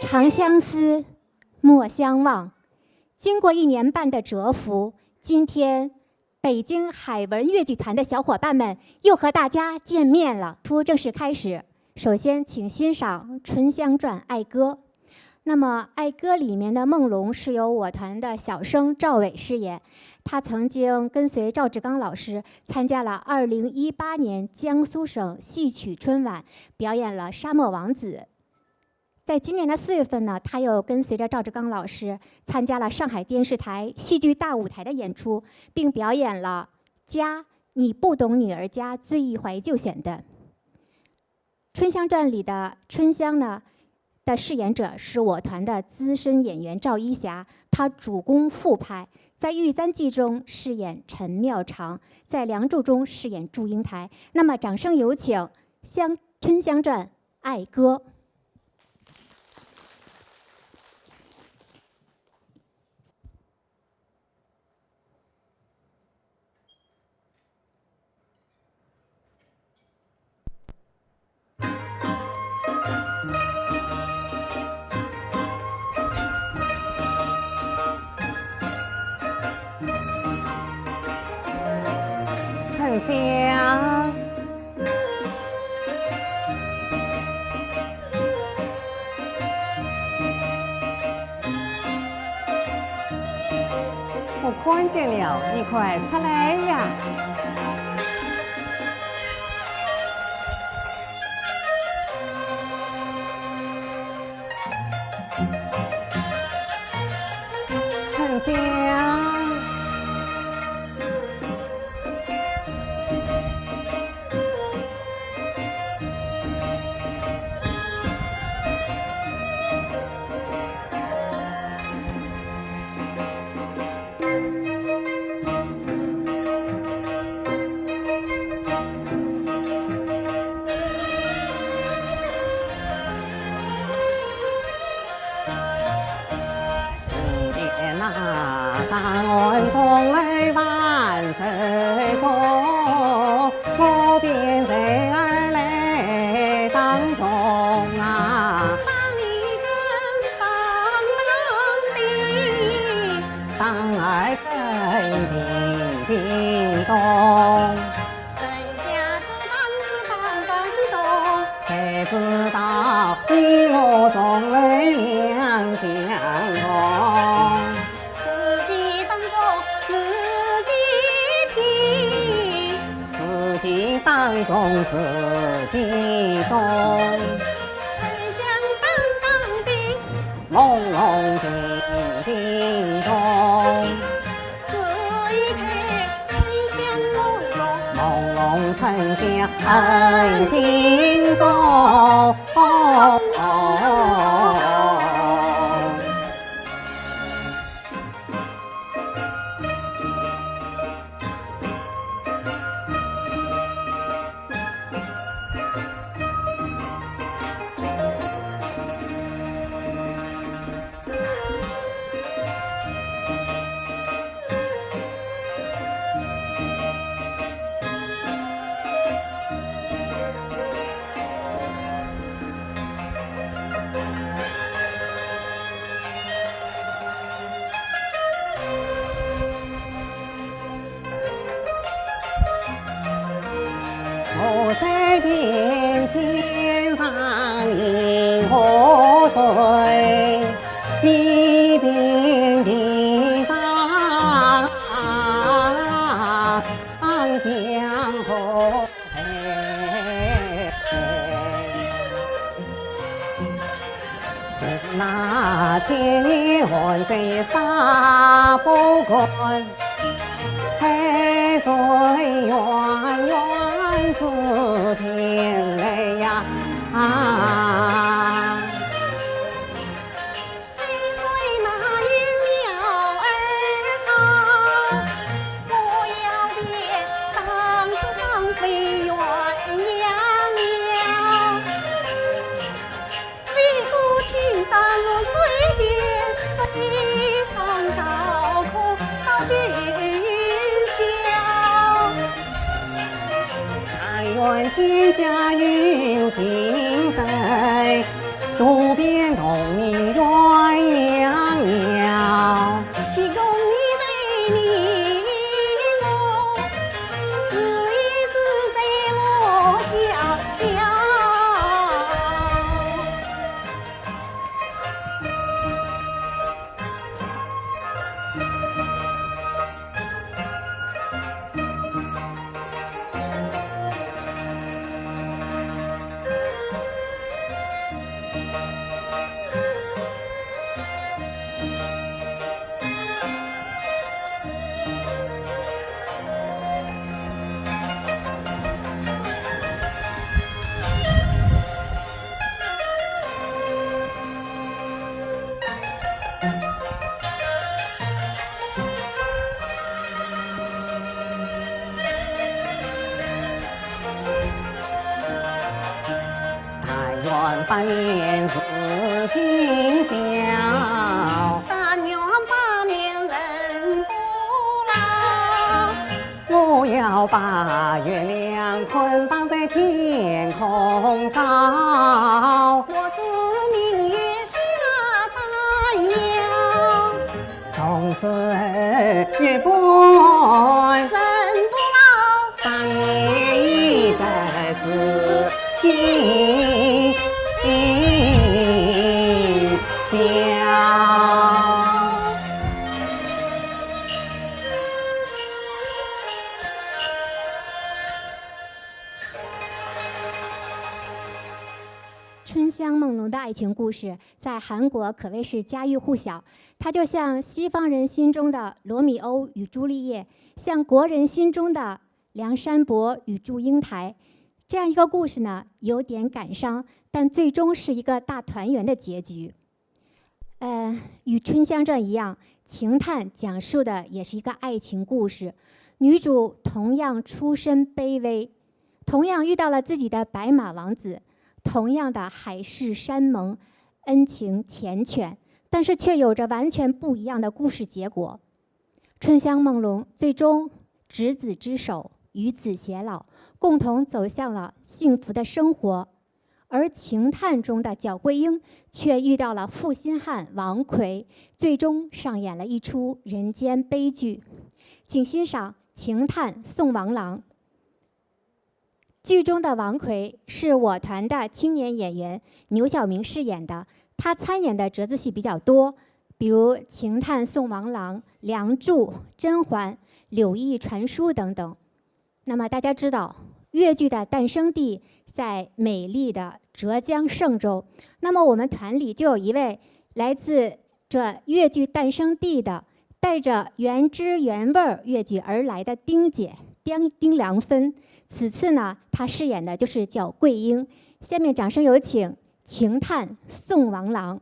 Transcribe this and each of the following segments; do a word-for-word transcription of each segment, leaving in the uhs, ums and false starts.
长相思，莫相忘。经过一年半的蛰伏，今天北京海文越剧团的小伙伴们又和大家见面了。演出正式开始，首先请欣赏《春香传·爱歌》。那么，《爱歌》里面的梦龙是由我团的小生赵伟饰演，他曾经跟随赵志刚老师参加了二零一八年江苏省戏曲春晚，表演了《沙漠王子》。 在今年的四月份呢，他又跟随着赵志刚老师参加了上海电视台戏剧大舞台的演出，并表演了《家》，你不懂女儿家，《追忆怀旧》选段。《春香传》里的春香呢，的饰演者是我团的资深演员赵一霞，她主攻覆派，在《玉簪记》中饰演陈妙常，在《梁祝》中饰演祝英台。那么，掌声有请《香春香传》 《爱歌》。春香。 我看见了，你快出来呀！春香。渡边同你鸳鸯桥。其中你对你我，只一直在我逍遥。 但愿百年似锦绣，但愿百年人不老。我要把月亮捆绑在天空高，我是明月下山腰。 从此日不会人不老，百年一日是锦绣。《春香梦龙》的爱情故事在韩国可谓是家喻户晓，它就像西方人心中的罗密欧与朱丽叶，像国人心中的梁山伯与祝英台。这样一个故事呢，有点感伤，但最终是一个大团圆的结局。呃，与《春香传》一样，《情探》讲述的也是一个爱情故事，女主同样出身卑微，同样遇到了自己的白马王子，同样的海誓山盟，恩情缱绻，但是却有着完全不一样的故事结果。《春香梦龙》最终执子之手，与子偕老，共同走向了幸福的生活。而《情探》中的皎桂英却遇到了负心汉王魁，最终上演了一出人间悲剧。请欣赏《情探·宋王郎》。 剧中的王魁是我团的青年演员牛晓明饰演的，他参演的折子戏比较多，比如《情探·宋王郎》《梁祝》《甄嬛》《柳毅传书》等等。那么大家知道，越剧的诞生地在美丽的浙江嵊州。那么我们团里就有一位来自这越剧诞生地的，带着原汁原味儿越剧而来的丁姐，丁，丁良芬。此次呢，她饰演的就是皎桂英。下面掌声有请《情探·宋王郎》。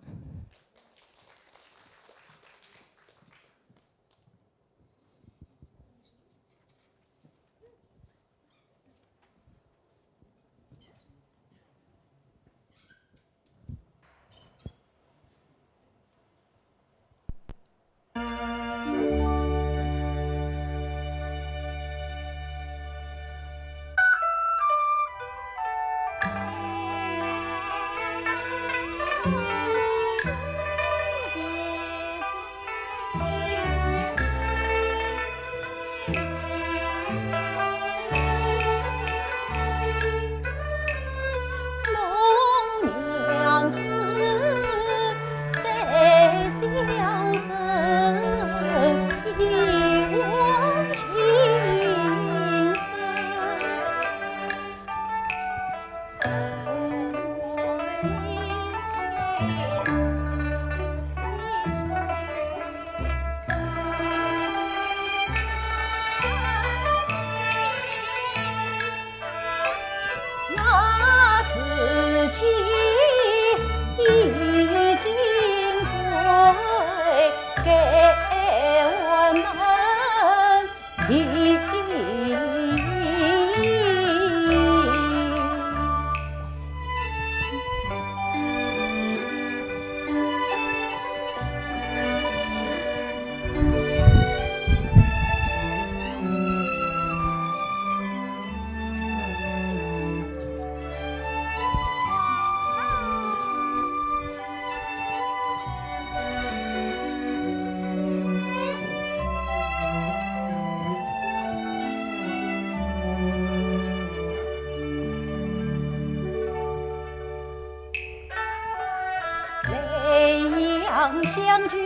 相聚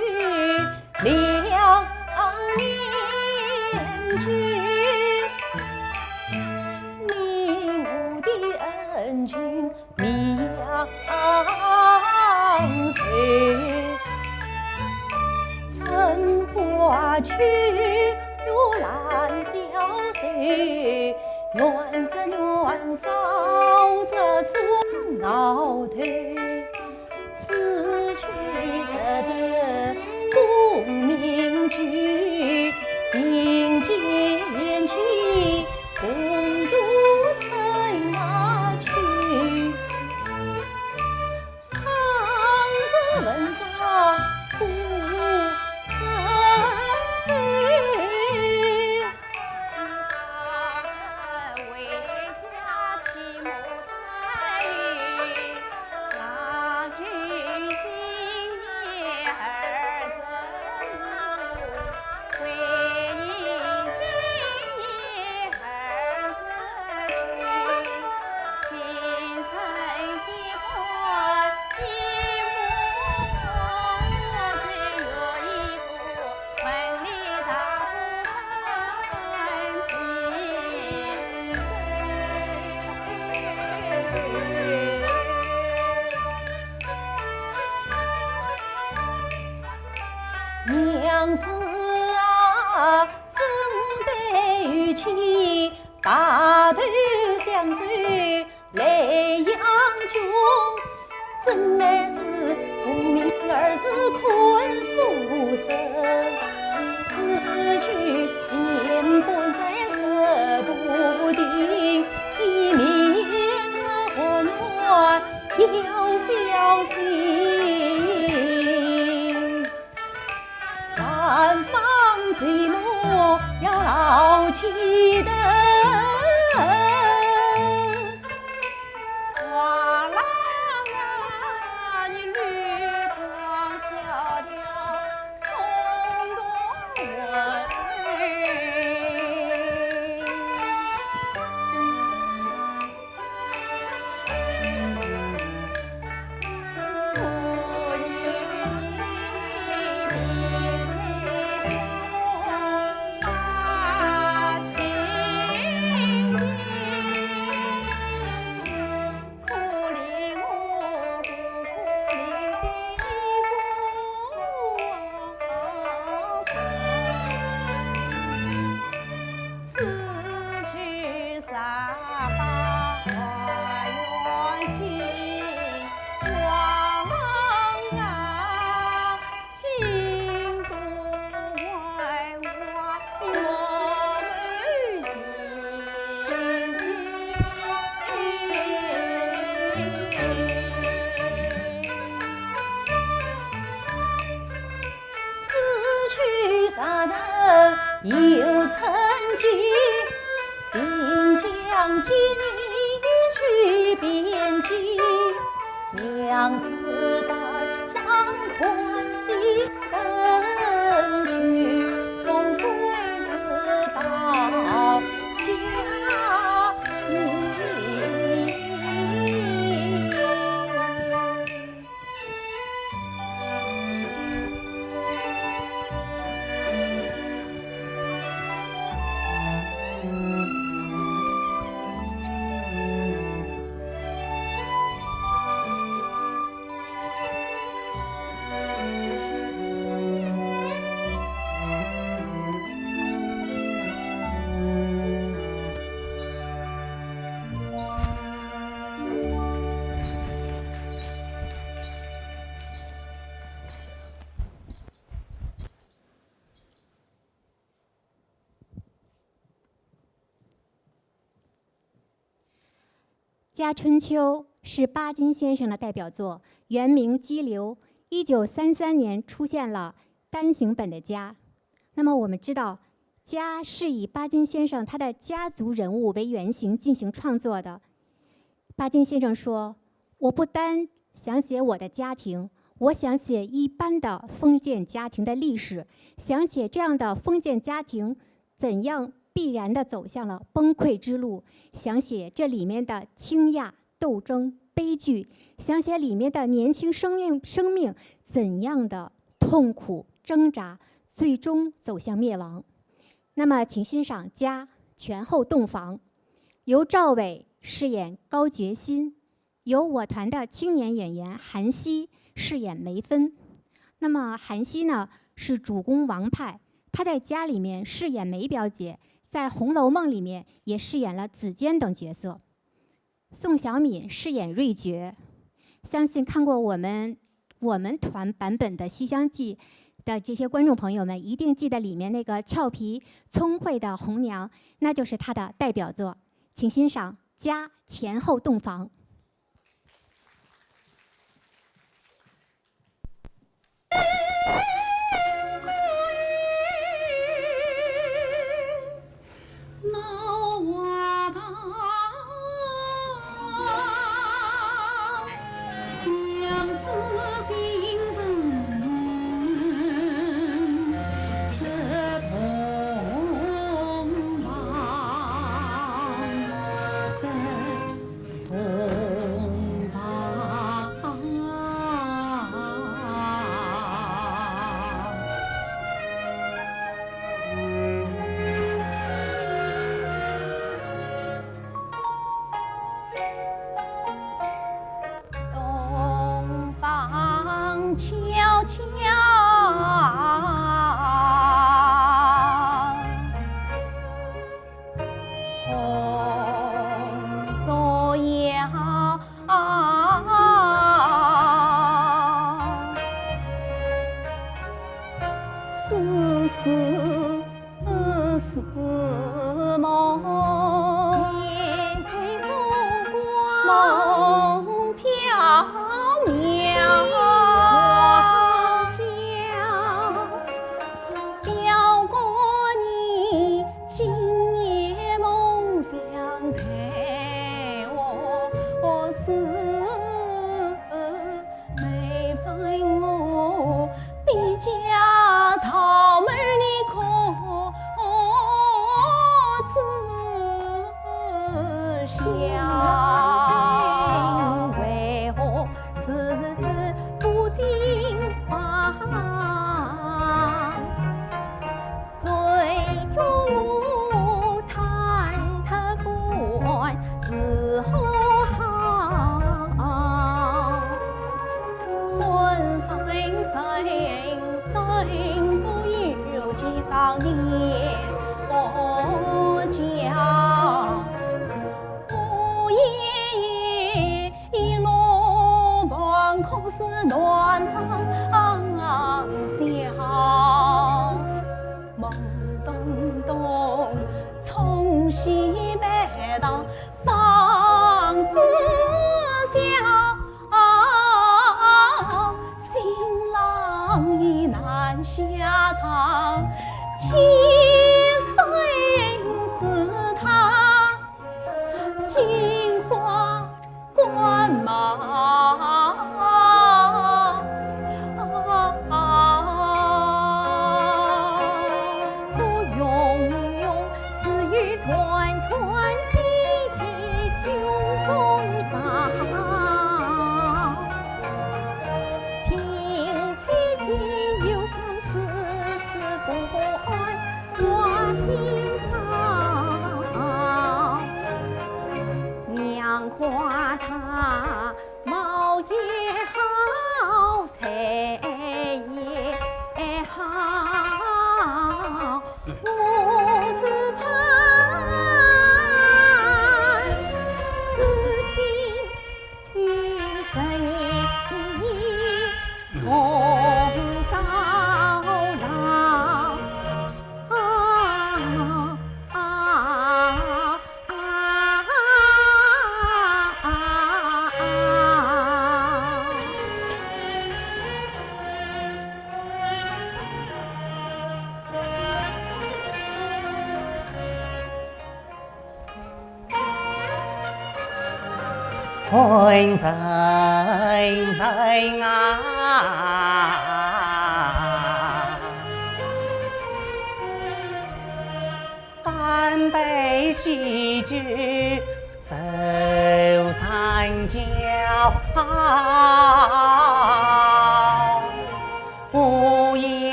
两年久，你我的恩情 妙手。春花秋月兰相随，暖则暖，燥则燥，熬透此去日的功名聚，并肩前行，共度春夏秋。 娘子啊，怎得与妻白头相守来养穷？怎奈是功名二字困书生，此去一年半载说不定，一面是和暖要小心。 寒窗寂寞要牢记得。此去若能有成机，定将见你去边际。 娘子担当欢喜登去，送归子报佳音。《家春秋》是巴金先生的代表作，原名《激流》，一九三三年出现了单行本的《家》。那么我们知道，《家》是以巴金先生他的家族人物为原型进行创作的。巴金先生说：“我不单想写我的家庭，我想写一般的封建家庭的历史，想写这样的封建家庭怎样必然地走向了崩溃之路，想写这里面的倾轧、斗争、悲剧，想写里面的年轻生命，生命怎样的痛苦挣扎，最终走向灭亡。那么，请欣赏《家》前后洞房，由赵伟饰演高觉新，由我团的青年演员韩熙饰演梅芬。那么韩熙呢，是主攻王派，她在《家》里面饰演梅表姐，在《红楼梦》里面也饰演了子建等角色。 宋晓敏饰演瑞珏。相信看过我们，我们团版本的《西厢记》的这些观众朋友们，一定记得里面那个俏皮聪慧的红娘，那就是她的代表作。请欣赏《家》前后洞房。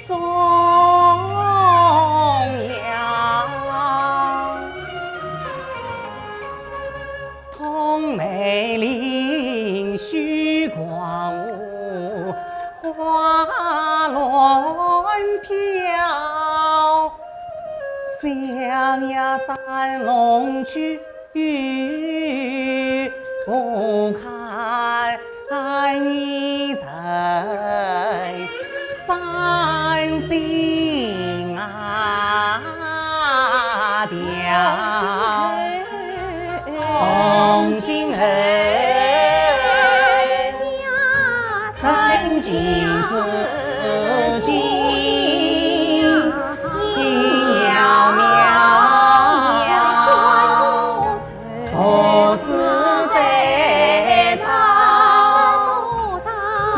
中央。通梅林许广物，花乱飘。象牙山龙去，不堪一人。山心啊，调。从今后，身经自尽，渺渺。 何时再造此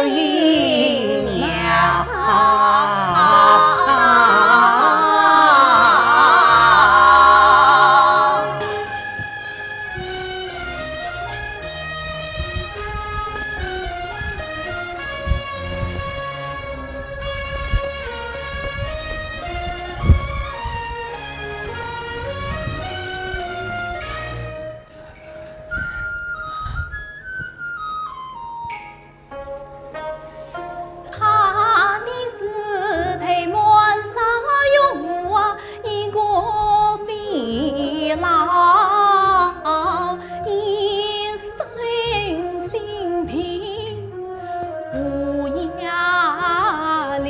一庙？他的尸体满山用啊，一个肥佬，一身性病 无恙了。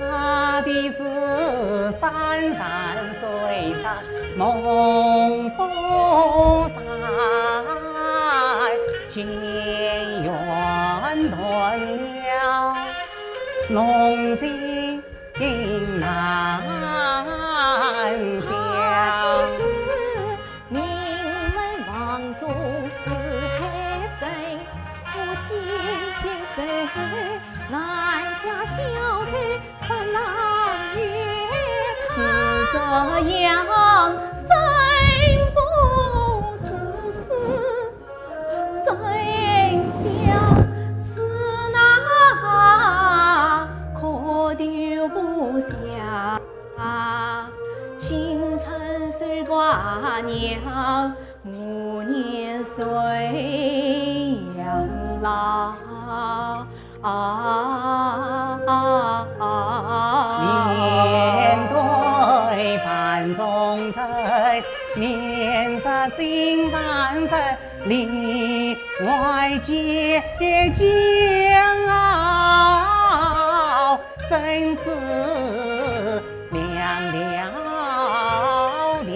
他的尸山山水山，梦不散，情缘断了，弄尽 难消。命门望中四海神，夫妻千岁，南家小姐半郎与他。是这样，生不如死。 生相思那可留不下，青春水挂娘，暮年水杨老。 啊，面对万重山，面上心万分，里外皆煎熬，生死两条条。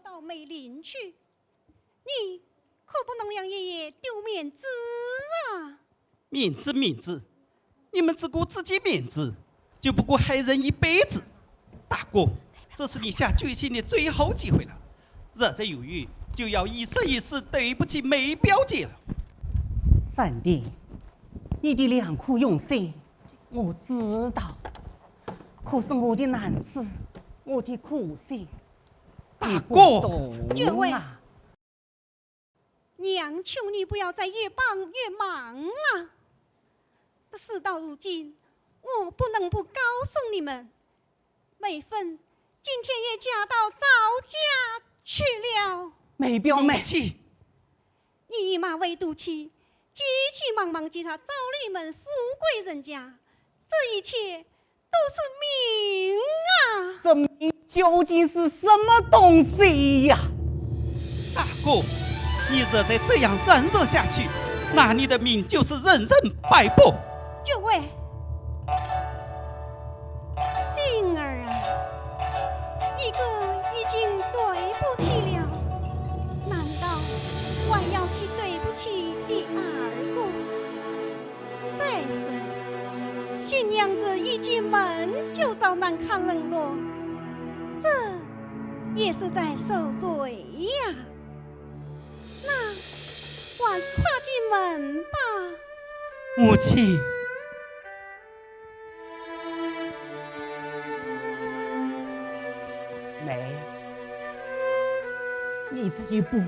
到梅林去，你可不能让爷爷丢面子啊！面子，面子，你们只顾自己面子，就不顾害人一辈子。大哥，这是你下决心的最后机会了。若再犹豫，就要一生一世对不起梅表姐了。三弟，你的良苦用心我知道，可是我的难处，我的苦心，大哥，你不懂啊。君惠， 娘求你不要再越帮越忙了。事到如今，我不能不告诉你们，梅芬今天也嫁到赵家去了。梅表妹，你，你与马未都去，急急忙忙给她找了一门富贵人家，这一切 都是命啊！这命究竟是什么东西呀？大哥，你若再这样软弱下去，那你的命就是任人摆布。君位，心儿啊，一个已经对不起了，难道还要去对不起第二个？再说，新娘子一进门就遭难堪冷落，这也是在受罪呀。 那还是快进门吧。母亲。妹，你这一步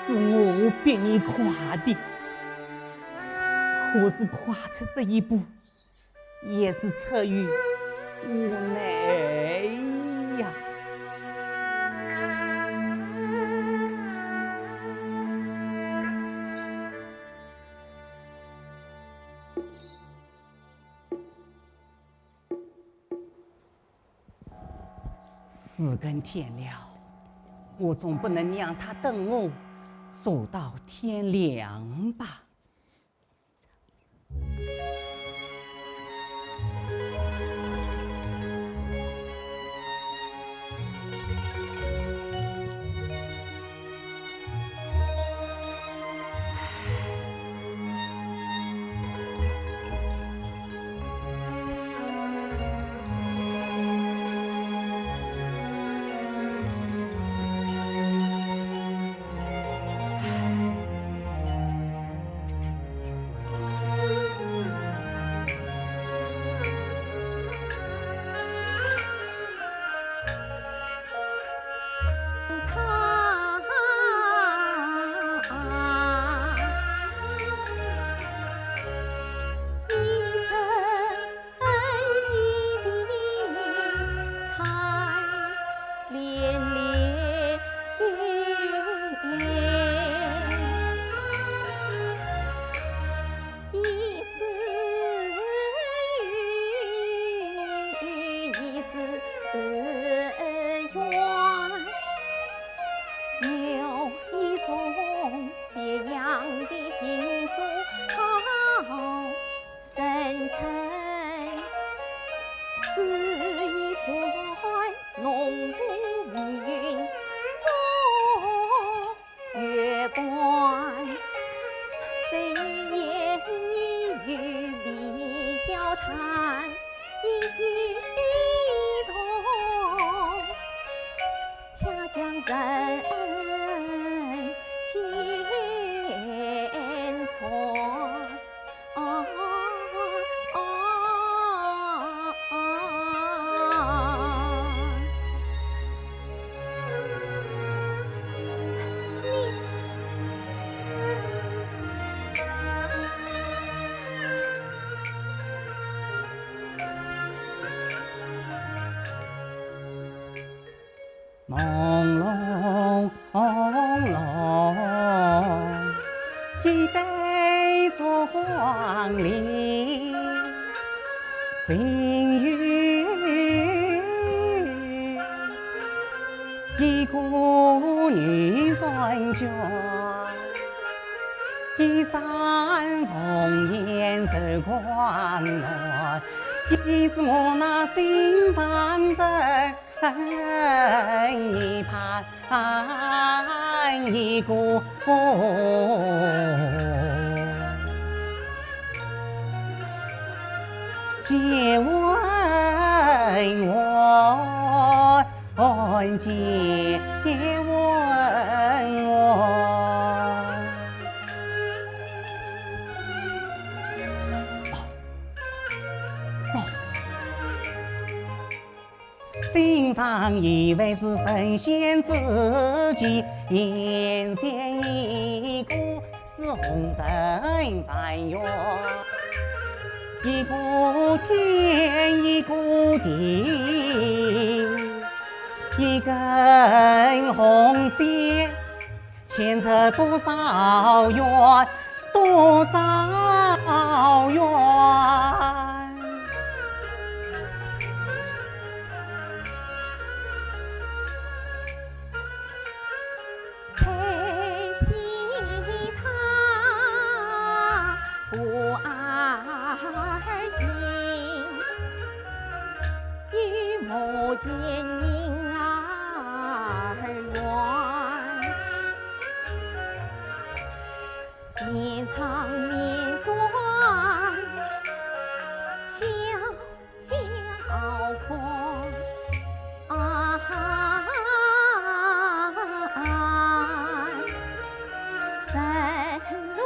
是我逼你跨的，可是跨出这一步， 也是出于无奈呀。四更天了，我总不能让他等我坐到天亮吧。面长面短，小脚宽。啊，人乱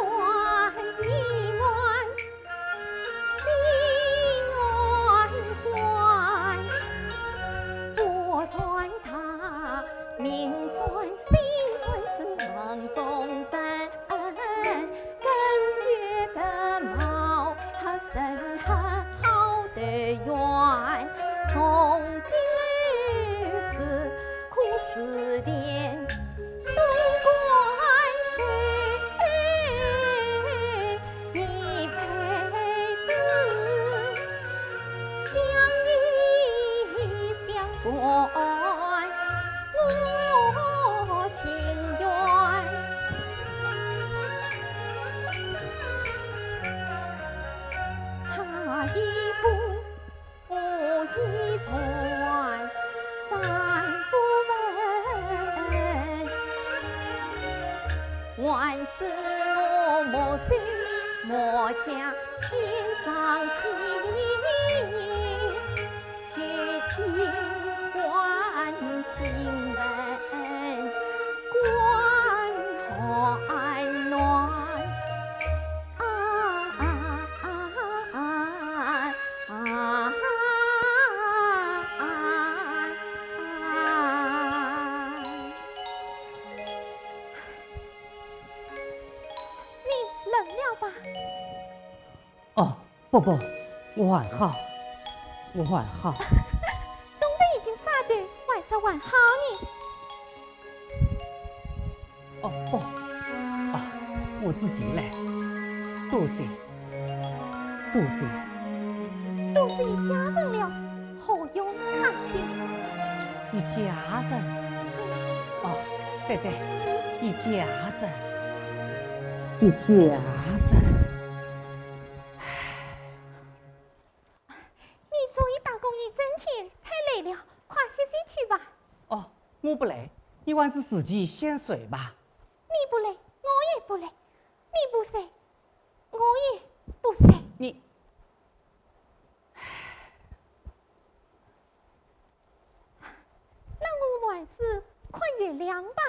意乱，心乱乱。我算他，命算，心算是梦中人。 根觉得貌合神合好得远，从今后事可思甜，多管闲事一辈子，相依相伴。 我情愿。他一步，我一船，暂不问。还是我莫守莫家，心上情。 去亲还亲，问官还暖。啊啊啊啊啊啊啊！你冷了吧？ 哦，不，不，我还好，我还好。冻得已经发抖，还说还好呢？哦，不，啊，我自己来。多谢，多谢。都是一家人了，何用客气？一家人？哦，对，对，一家人，一家人。 你终于打工一整天，太累了，快歇歇去吧。哦，我不累，你还是自己先睡吧。你不累，我也不累。你不睡，我也不睡。你，那我们还是看月亮吧。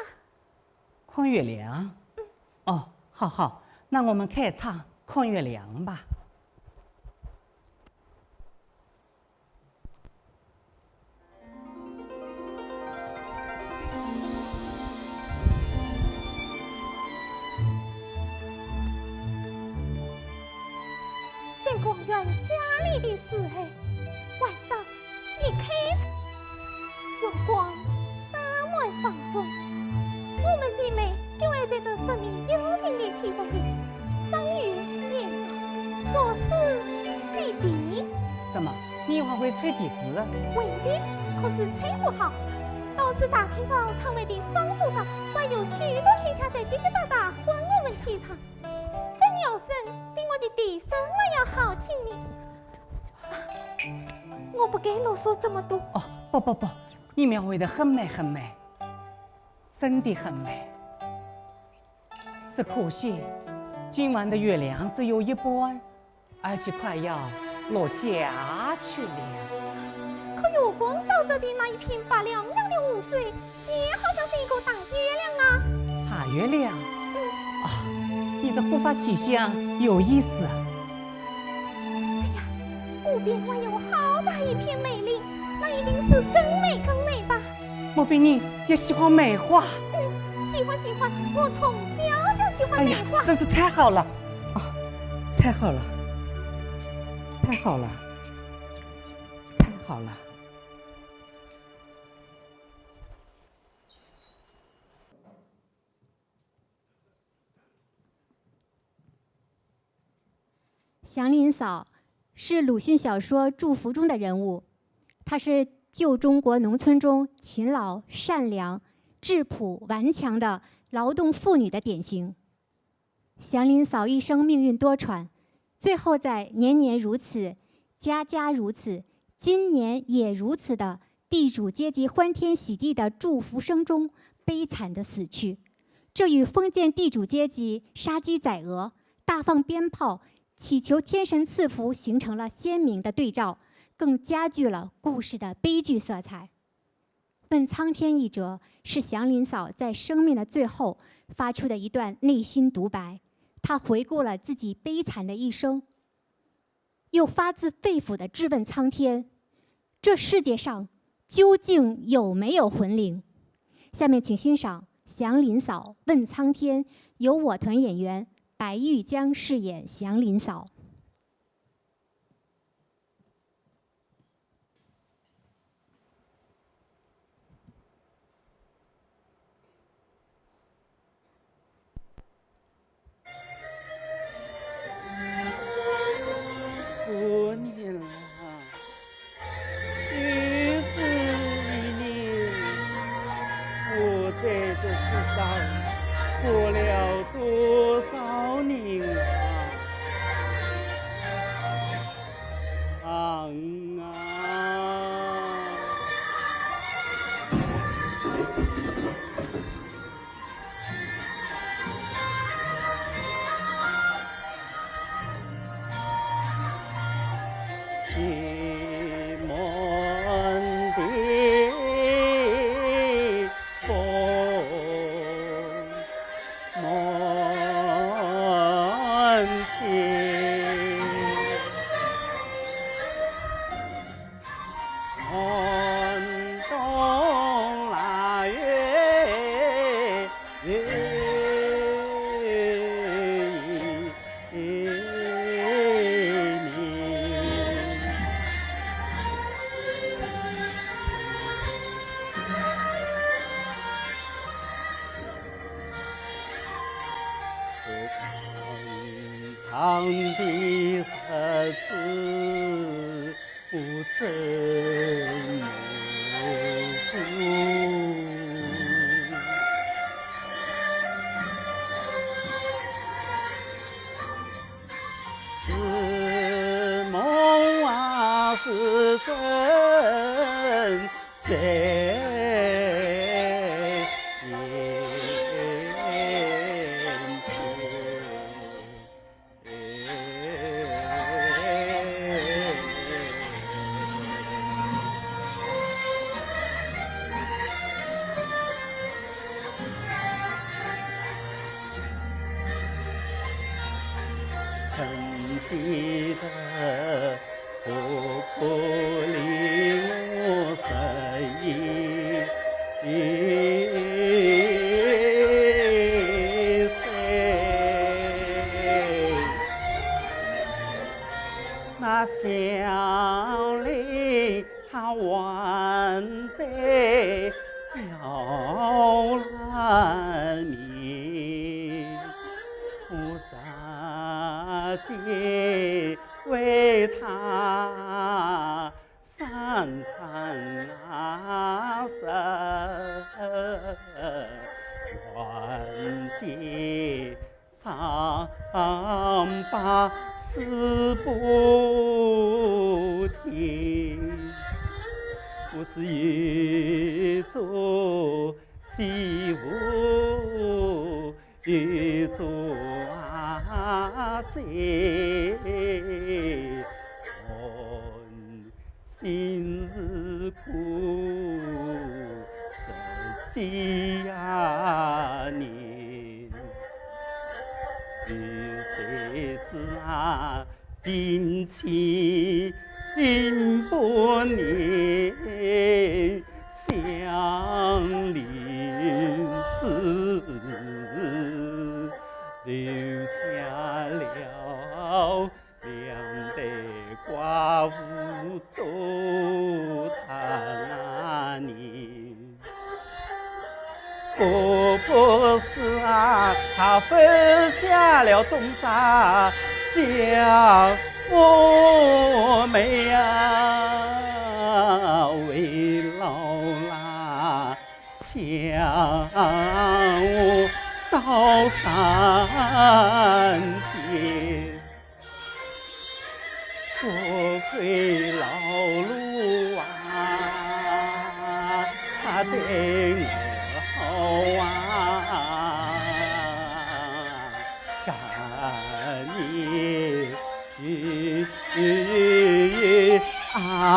看月亮？嗯。哦，好，好，那我们开窗看月亮吧。在广元家里的时候，晚上 一开，月光洒满房中，我们姐妹就爱在这神秘幽静的气氛里赏月、饮茶、作诗、犁地。怎么，你还会吹笛子？会的，可是吹不好。倒是大清早窗外的桑树上，还有许多喜鹊在叽叽喳喳唤我们起床。这鸟声比我的笛声还要好听呢。 我不该啰嗦这么多。哦，不，不，不，你描绘得很美，很美，真的很美。只可惜，今晚的月亮只有一半，而且快要落下去了。可月光照着的那一片白亮亮的湖水， 也好像是一个大月亮啊。大月亮？嗯。啊，你这忽发奇想，有意思啊。哎呀，湖边还有好大一片梅林，那一定是更美更美吧？莫非你也喜欢梅花？嗯，喜欢喜欢，我从小就喜欢梅花。哎呀，真是太好了！啊，太好了，太好了，太好了！ 祥林嫂是鲁迅小说《祝福》中的人物，她是旧中国农村中勤劳、善良、质朴、顽强的劳动妇女的典型。祥林嫂一生命运多舛，最后在《年年如此》《家家如此》《今年也如此》的地主阶级欢天喜地的祝福声中悲惨地死去，这与封建地主阶级杀鸡宰鹅、大放鞭炮、祈求天神赐福形成了鲜明的对照，更加剧了故事的悲剧色彩。《问苍天》一折是祥林嫂在生命的最后发出的一段内心独白，她回顾了自己悲惨的一生，又发自肺腑地质问苍天：这世界上究竟有没有魂灵？下面请欣赏祥林嫂《问苍天》，由我团演员白玉江饰演祥林嫂。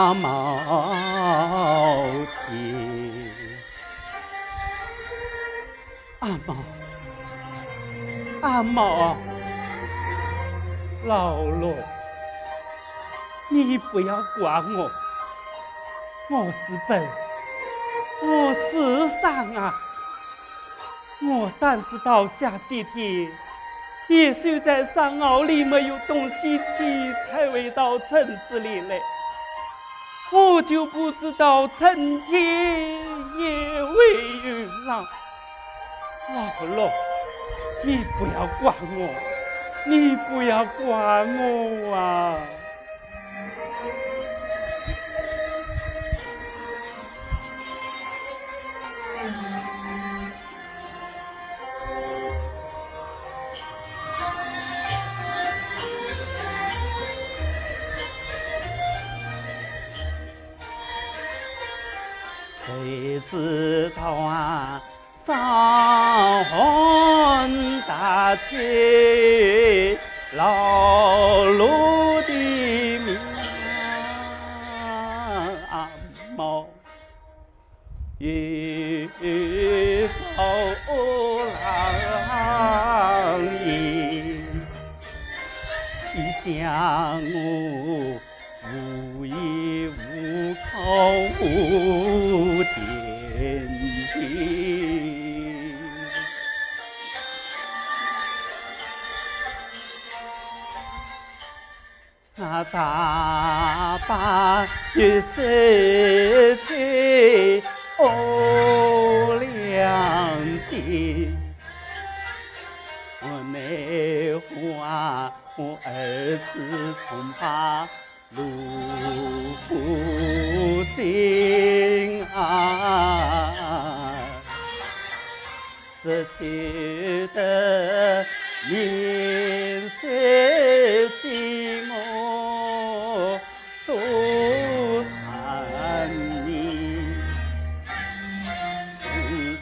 阿毛天。阿毛，阿毛，老罗，你不要怪我，我是笨，我是傻啊。 我单知道下雪天，野兽在山坳里没有东西吃，才会到村子里来。我就不知道春天也会有狼。老罗，你不要怪我，你不要怪我啊！ 谁知道啊，上寒大雪，老罗的命啊，阿毛。 又遭狼烟，天下我无依无靠无天地。 那大伯又失去恶良计，我奈何啊，我儿子从把路不尽啊。 只求得明日见我多缠绵。人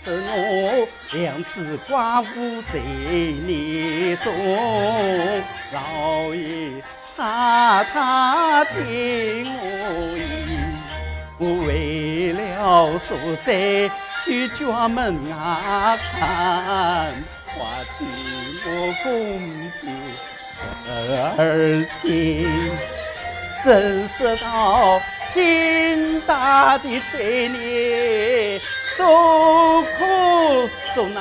说我两子寡妇在内中，老爷 太太见我意，我为了赎罪去角门外看，话去我公子十二斤，真是到天大的罪孽都可恕呐，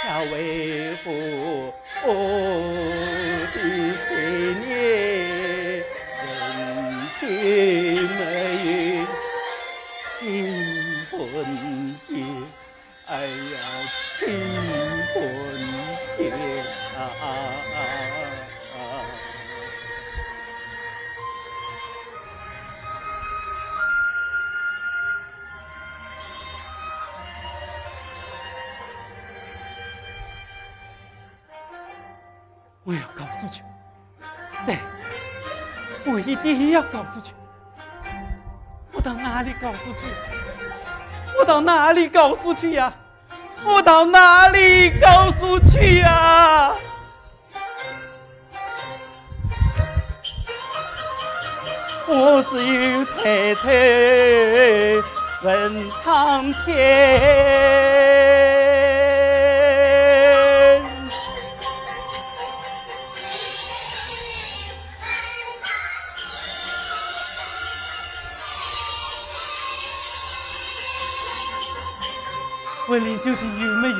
却为何 我的罪孽人间没有清本的，哎呀，清本的啊！ 我要告诉去，对，我一定要告诉去。我到哪里告诉去？我到哪里告诉去呀？我到哪里告诉去呀？ 我只有抬头问苍天。文林究竟有没有？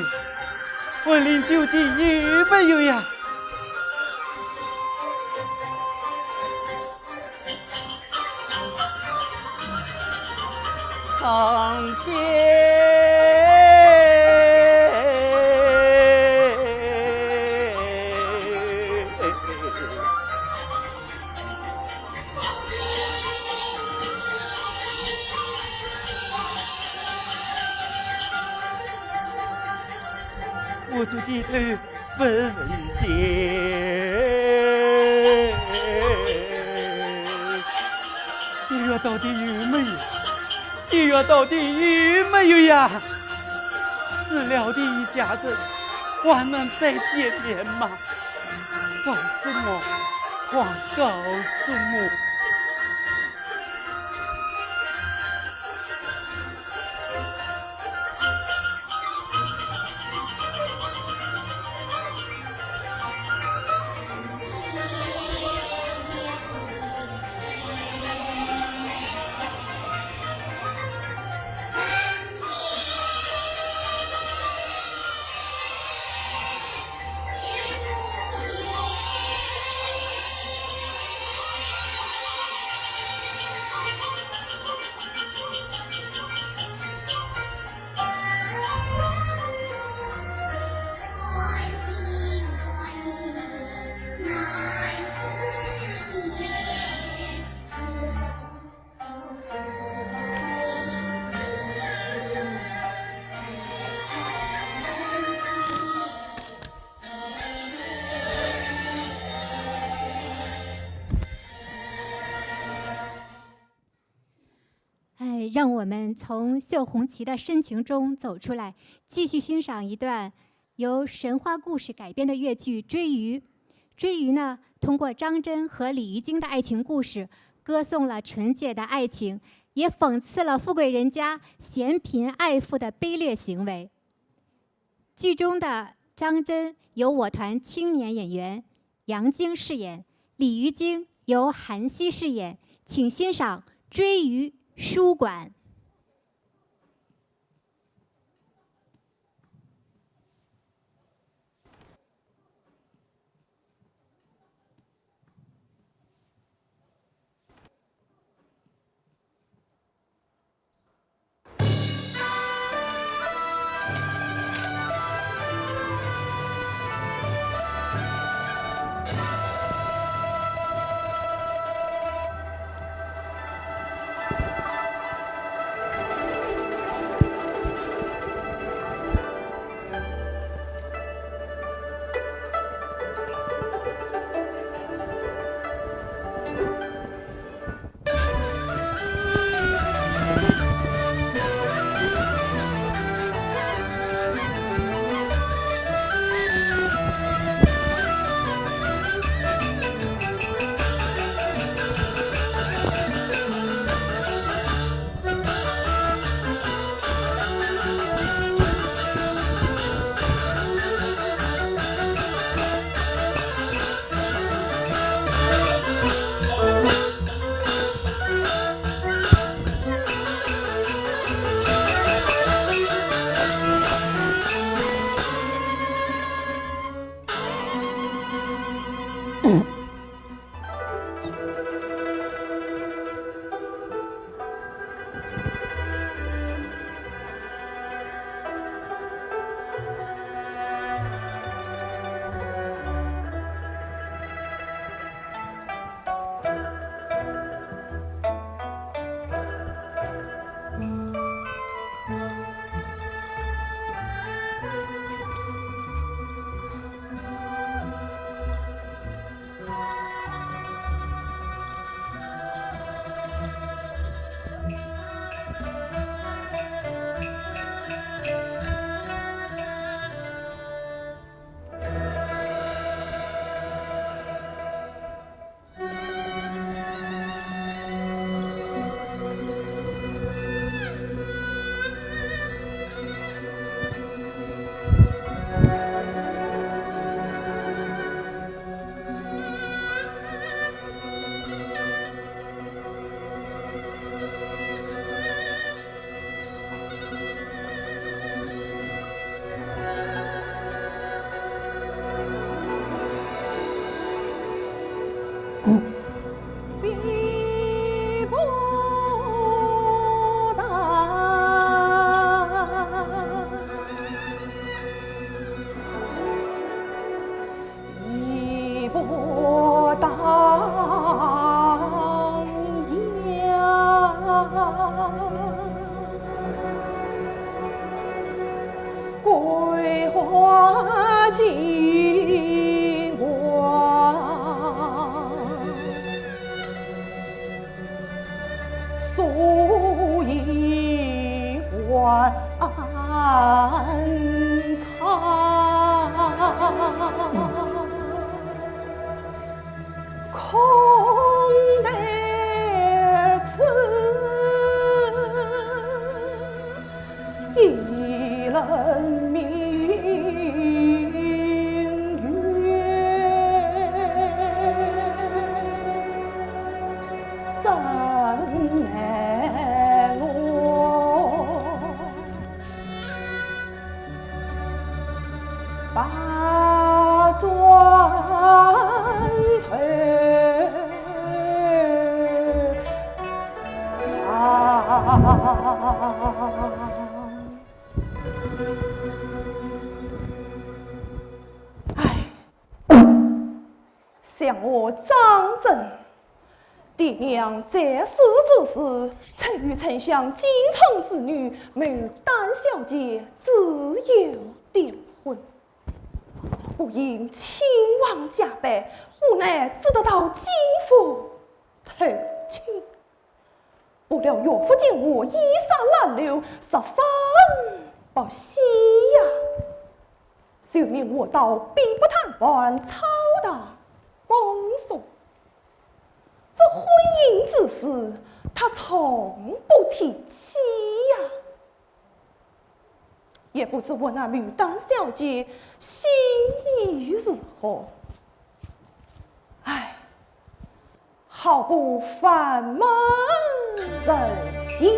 文林究竟有没有呀？ 苍天。 我就低头问人间，地狱到底有没有？地狱到底有没有呀？死了的一家人还能再见面吗？告诉我，挂告宋母。哎，让我们从绣红旗的深情中走出来，继续欣赏一段由神话故事改编的越剧《追鱼》。《追鱼》呢，通过张真和鲤鱼精的爱情故事，歌颂了纯洁的爱情，也讽刺了富贵人家嫌贫爱富的卑劣行为。 剧中的张真由我团青年演员杨晶饰演，鲤鱼精由韩熙饰演，请欣赏《追鱼》书馆。百转千哎，想我张珍，爹娘在世之时，曾与丞相金城之女牡丹小姐自由订婚。 不幸亲王驾崩，我乃只得到金府投亲。不料岳父金华依山拦路，十分不喜呀。就命我到兵部探判抄大公书。这婚姻之事，他从不提起呀。 也不知我那牡丹小姐心意如何。唉，好不烦闷人也。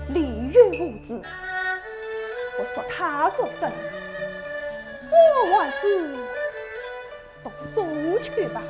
李渊无子，我说他作甚？我还是读书去吧。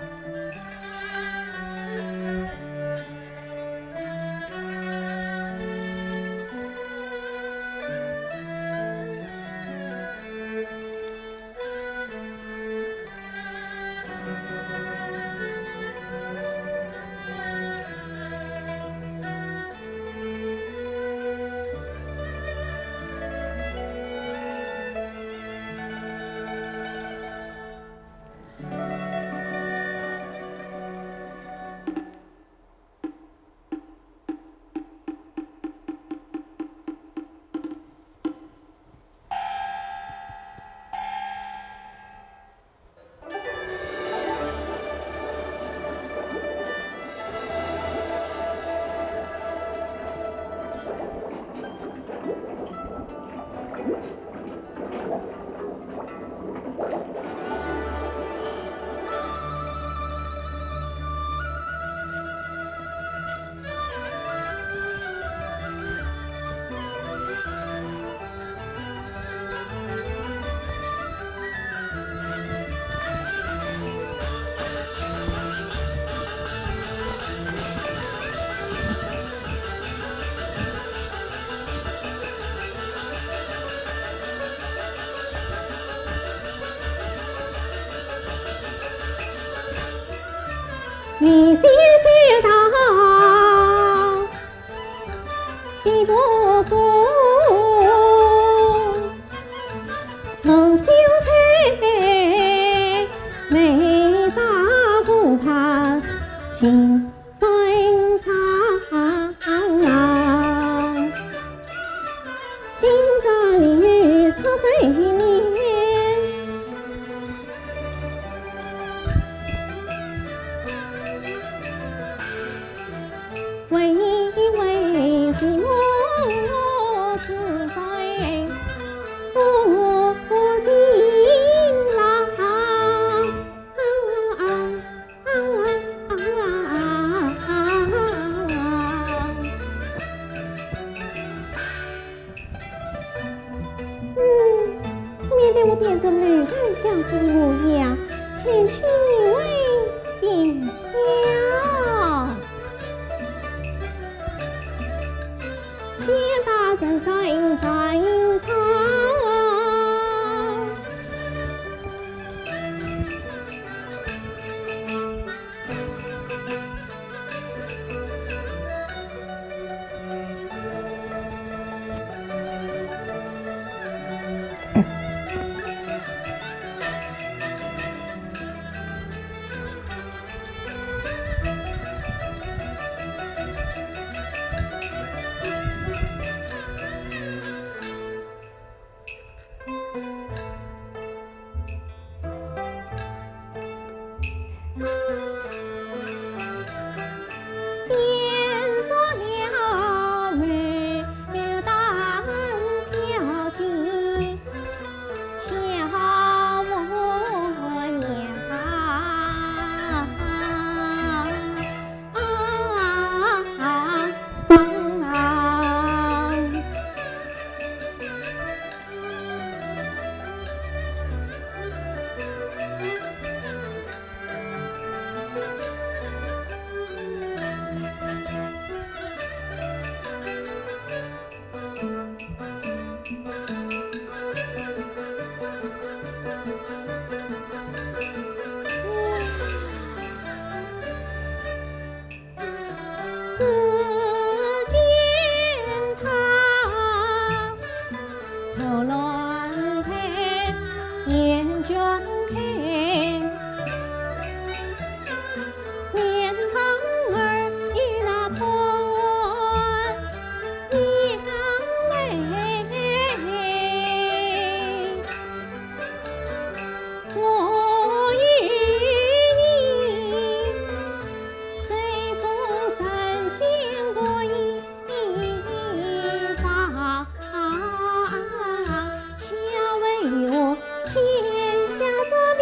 你先收到地不服，蒙羞才没啥不怕，请 生长。今朝你出水面，为为是我是谁，不信啦。 嗯，面对我变成男人小姐的模样，前去为变了。 只见他头乱配，眼圈配，面庞儿与那破面眉。 我与你虽不曾见过一面，恰为我天下说明。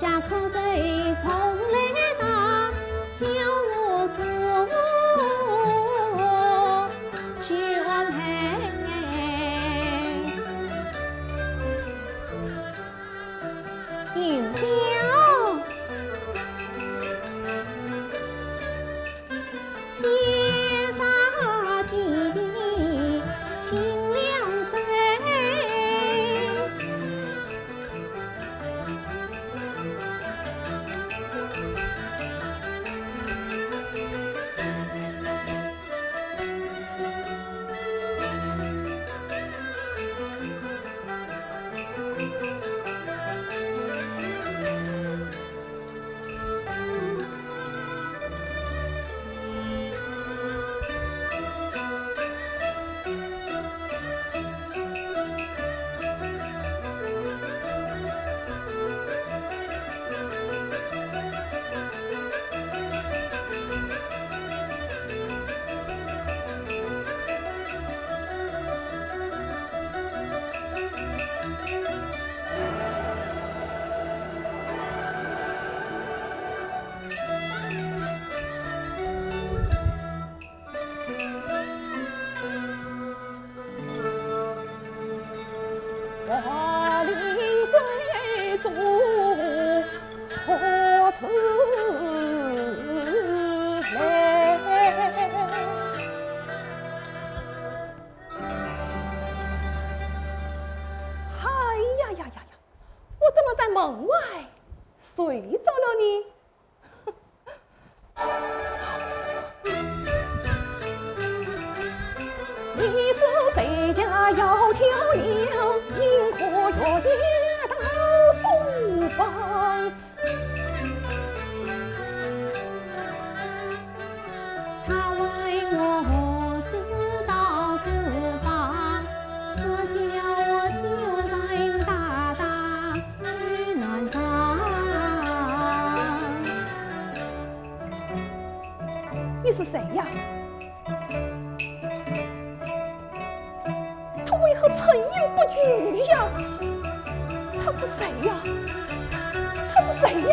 相思在。调。 哎呀呀呀呀！我怎么在门外睡着了呢？ 你是谁呀？他为何沉吟不语呀？他是谁呀？他是谁呀？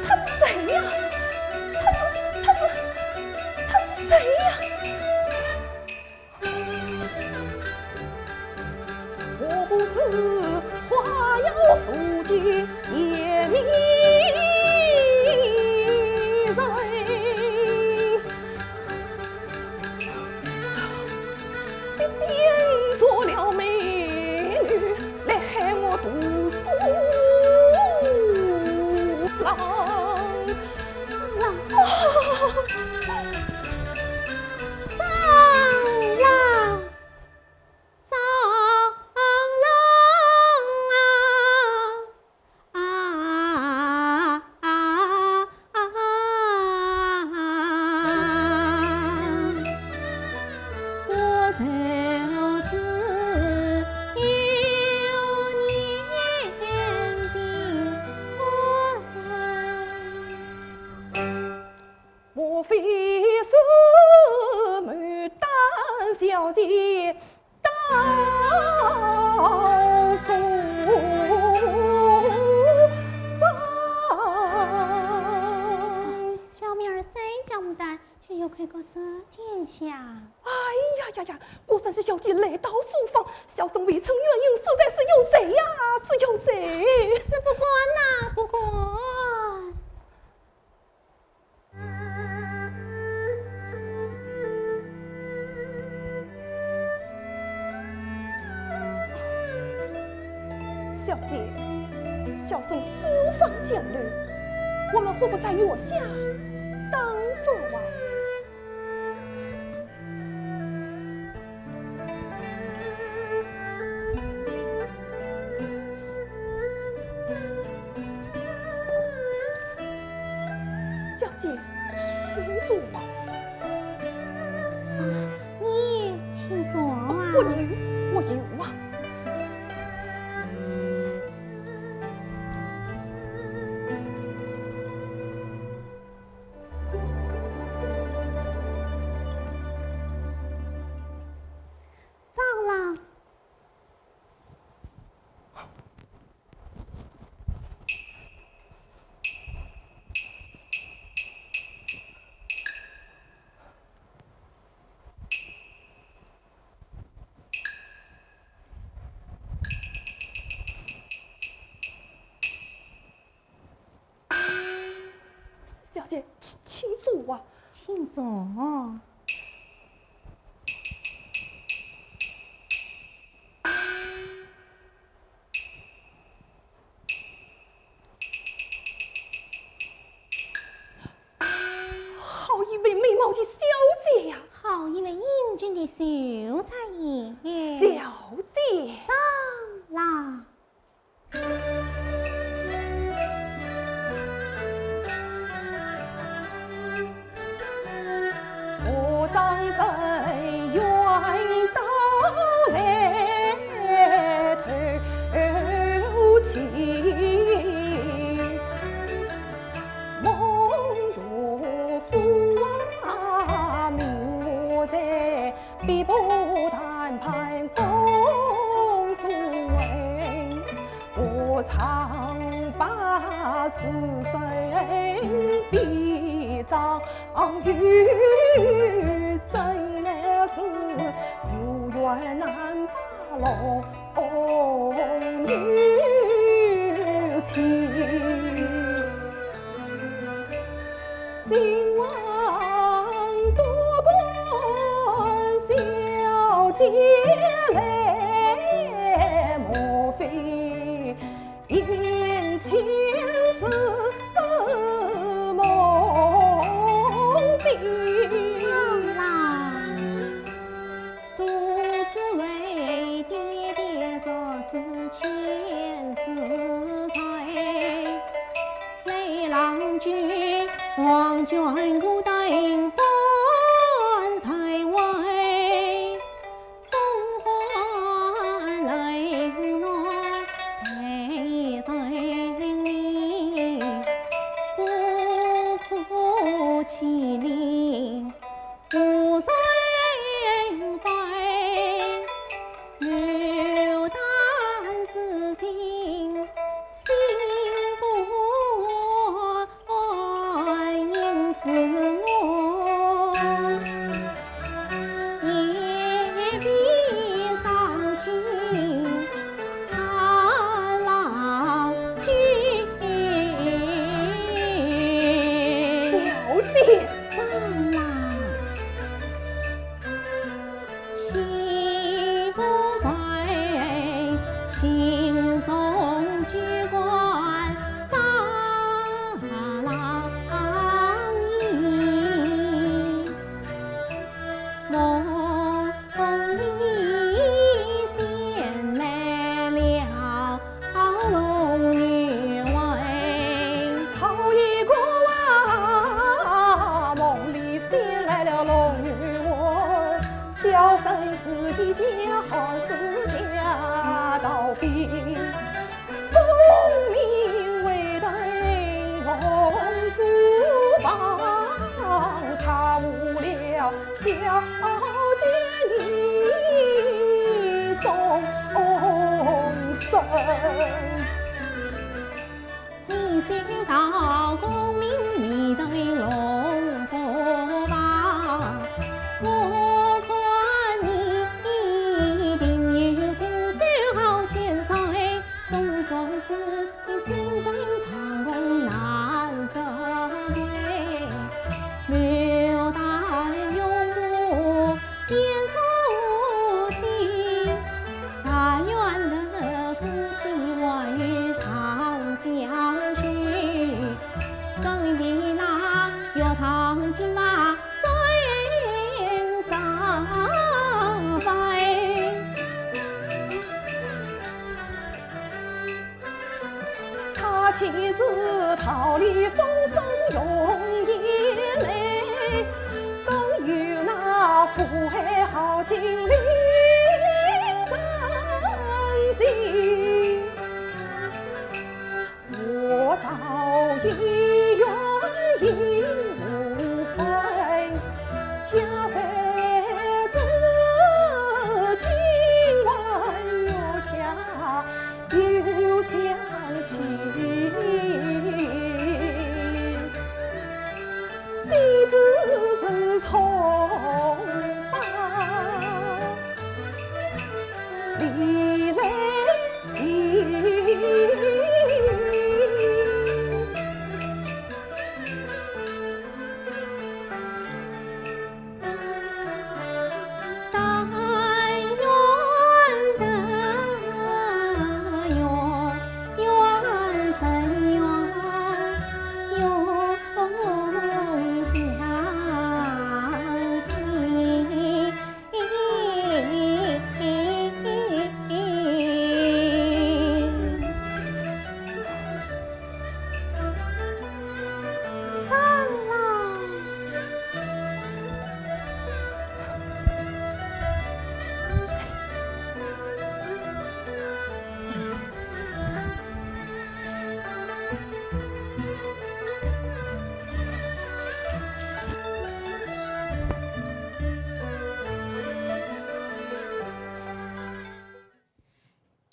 他是谁呀？他是，他是，他是谁呀？ 张郎，张郎啊，啊，啊，啊，我就是幼年的我。 莫非是牡丹小姐到书房？小妹儿虽叫牡丹，却有愧过失殿下。哎呀呀呀，果然是小姐来到书房，小生未曾远迎，实在是有罪呀，是有罪。是不敢呐，不敢。 小姐，小生书房简陋，我们何不在月下等候啊？ 小姐，请坐吧。啊，你请坐啊。我有，我有啊。 张郎。这，请，请坐啊。请坐。好一位美貌的小姐呀！好一位英俊的秀才呀！小姐。上来。 小姐。好一个啊，梦里仙来了龙女魂，小生是一家，好似家道边。功名未登龙虎榜，他误了小姐你终身。 你修道功名未登龙虎榜，我看你一定有锦绣好千岁，总算是你身生长虹难识归。 牡丹永不言初心，但愿得夫妻晚日长相许。更比那玉堂金马生双飞。 他岂是桃李风声容易来，更有那福海豪情令人惊。我道姻缘已无份，家在这今晚月下 又想起，谁知是重把离来。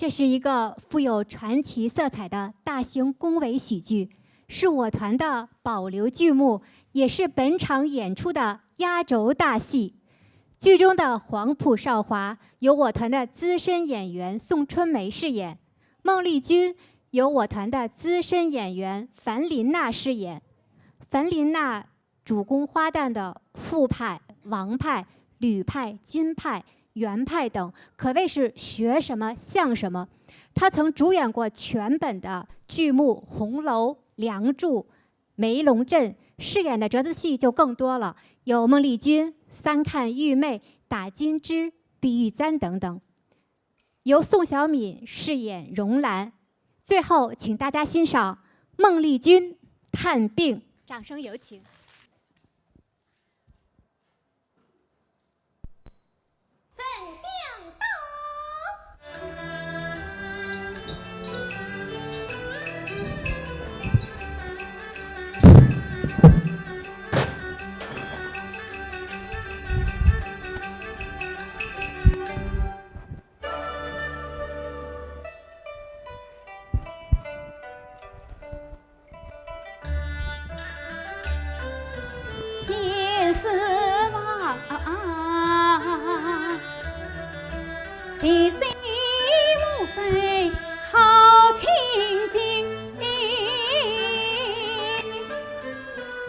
这是一个富有传奇色彩的大型宫闱喜剧，是我团的保留剧目，也是本场演出的压轴大戏。剧中的黄埔少华由我团的资深演员宋春梅饰演，孟丽君由我团的资深演员樊琳娜饰演。樊琳娜主攻花旦的傅派、王派、吕派、金派、袁派等，可谓是学什么像什么。她曾主演过全本的剧目《红楼》《梁祝》《梅龙镇》，饰演的折子戏就更多了，有孟丽君、三看玉妹、打金枝、碧玉簪等等。由宋晓敏饰演荣兰。最后，请大家欣赏孟丽君《探病》，掌声有请。 丞相到。天师房，前世母身好亲近，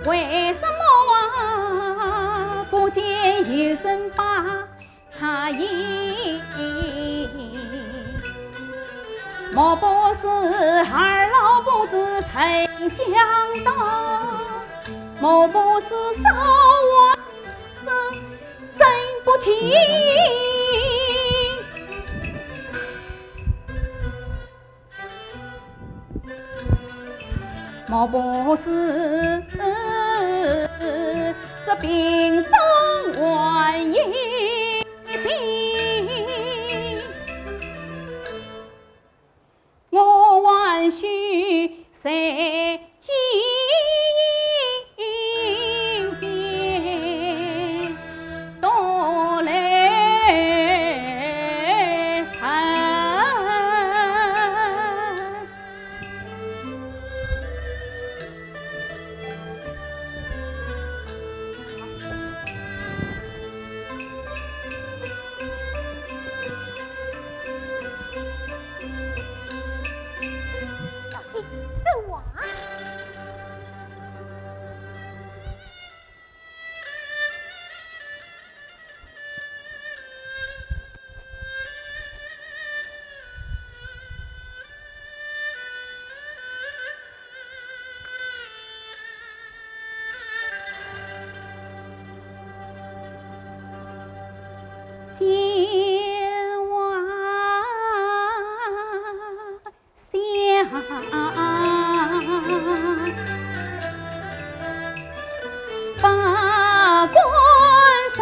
为什么啊不见有人把 他也。莫不是二老不知丞相到，莫不是少王真不亲。 莫不是这病中还有病，我还需再见一遍，多留神。 这话。 见我 相把关谁？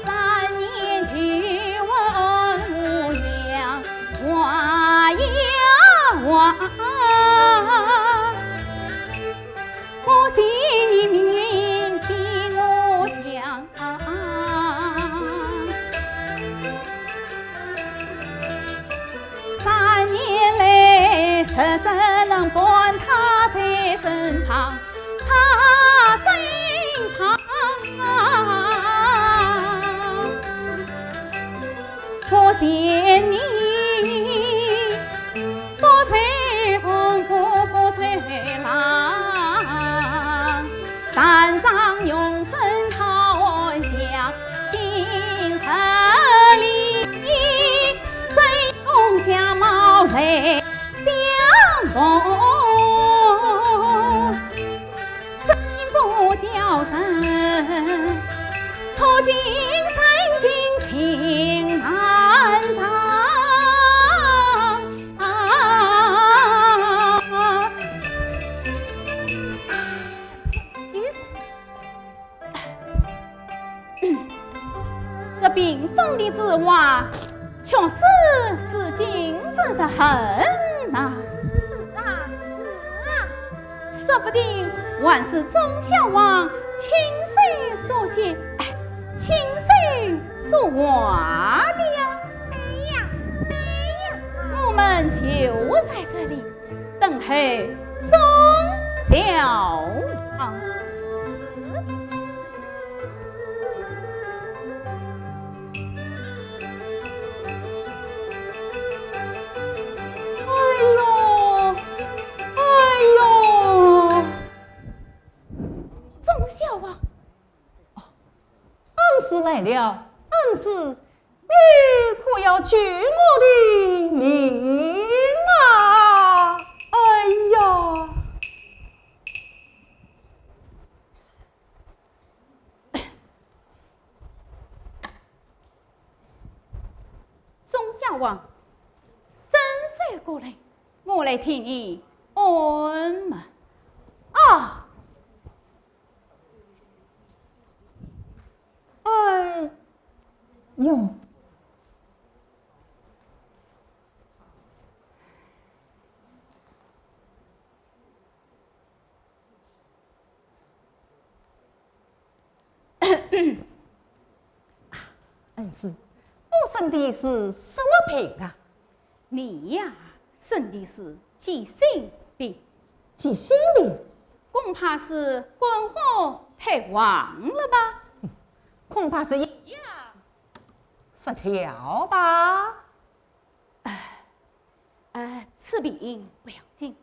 三年去问无恙，话呀话。 我信你命运比我强，三年来时时能伴他在身旁，他身旁。 我信你不吹风不吹浪，但将永分他安详。今日里真用假冒来相逢。 真不叫人错尽人情情难长。这屏风里之花， 却是似镜子的很呐。是啊，是啊。说不定还是钟孝王亲手所写。哎，亲手说话的呀。对呀，对呀。我们就在这里等候钟小王。哎呦，哎呦！钟小王，恩师来了，恩师，你可要救我的命啊！哎呀！钟小王，伸手过来，我来替你按摩。啊！ 哎呦！恩师，我生的是什么病啊？ 你呀，生的是急性病。急性病？恐怕是肝火太旺了吧？恐怕是营养失调吧？哎，呃，此病不要紧，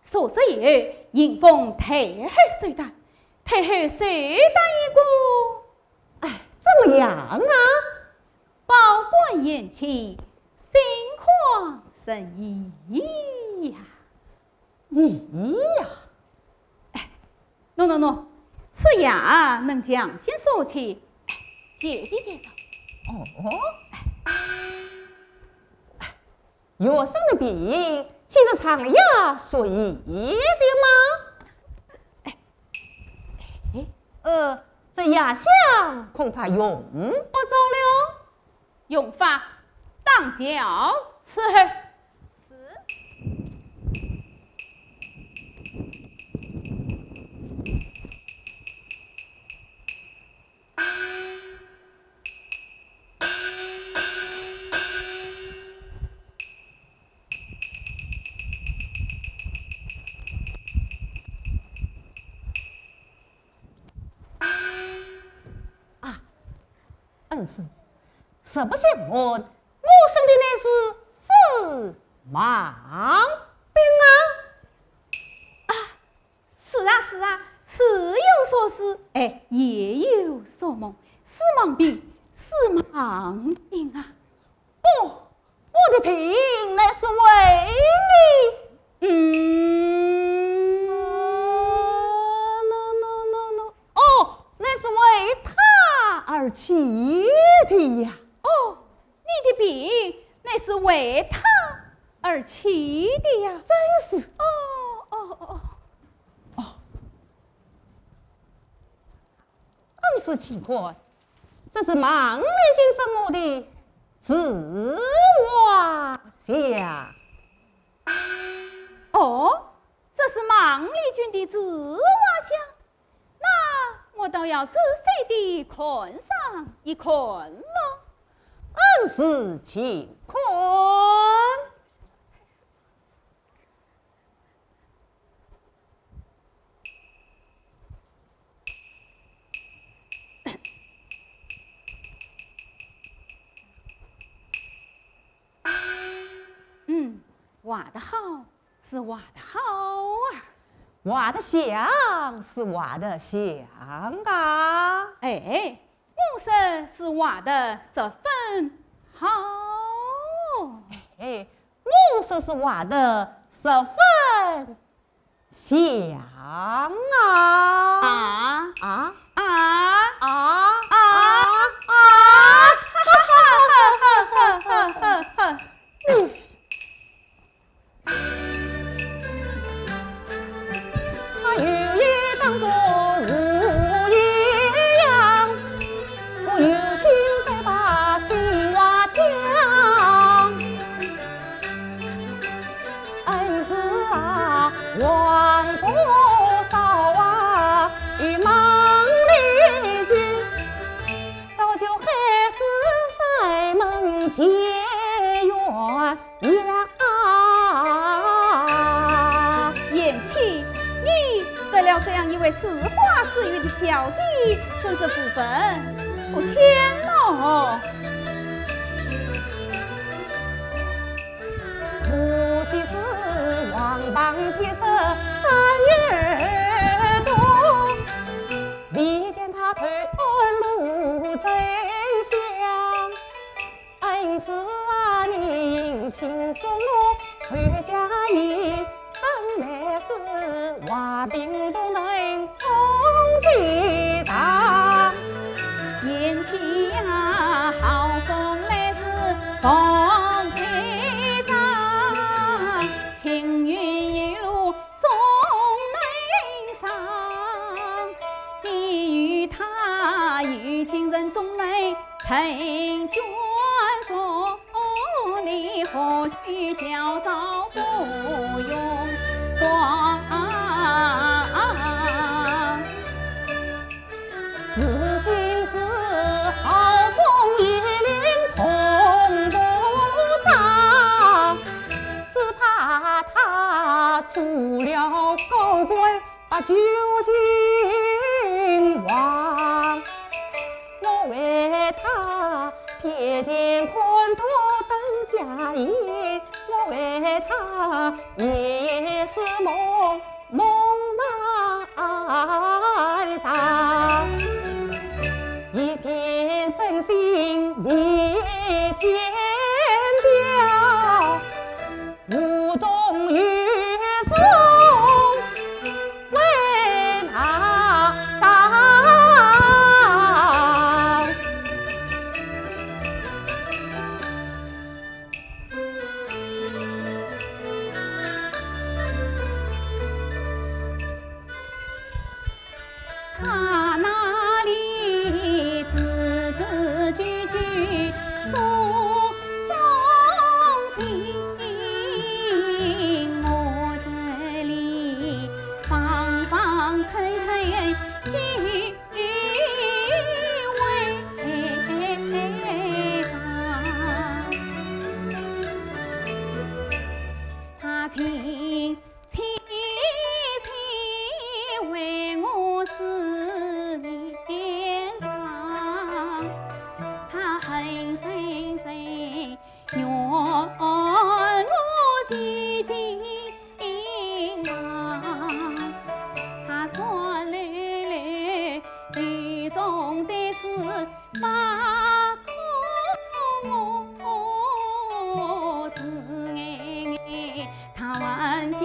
数日以后，迎风太后寿诞，太后寿诞一过，哎，怎么样啊？ 保官严期，心旷神怡呀。怡呀？哎，喏喏喏，此药能强身缩气，哎，解解解愁。哦，哎，哎，学生的病，岂是长药所医的吗？哎，哎，呃，这药箱恐怕用不着了。 用法当交伺候。是。啊，恩师，实不相瞒，我生的乃是视盲病啊。啊，是啊，是啊，时有所思，哎，夜有所梦，视盲病，视盲病啊。 哦，我的病乃是为你。嗯。哦，乃是为他而起的呀。哦，你的病乃是为他而起的呀。正是。哦，哦，哦，哦。 恩师请看，这是孟丽君赠我的自画像。哦，这是孟丽君的自画像？那我倒要仔细地看上一看了。恩师请看。 嗯，画得好，是画得好啊。画得像，是画得像啊。哎，我说是画得十分好。哎，我说是画得十分 像啊。啊啊啊啊啊！他有眼当作无眼样，我有心才把心话讲。 恩师啊，王婆嫂啊，与孟丽贤妻，你得了这样一位似花似玉的小姐，真是无份不浅哦。 贤妻呀，好风来时风吹张，青云一路总能上。你与他有情人，总能成眷属，你何须焦躁不用慌？ 如今是好风一领碰不上，只怕他做了高官把酒尽忘。我为他pier钿宽度等家业，我为他夜夜思梦 梦漫长，一片真心一片调，无动于衷为哪桩？ 他那里字字句句诉衷情，我这里方方寸寸句句为证。他情 切切为我思念伤，他恨深深怨我究竟忘。他酸溜溜雨中的字 骂苦我，自爱爱，他还嫌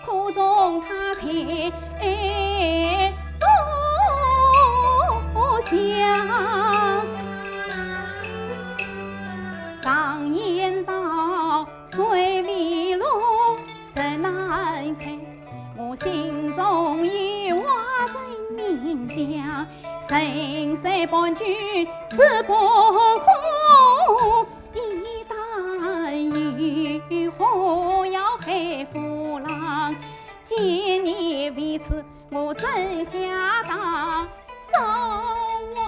苦中他才多想。常言道，水未落 石难沉，我心中有话真明讲，人生半句是半空，一旦有话要海风浪，见你为此我怎下当？ 少华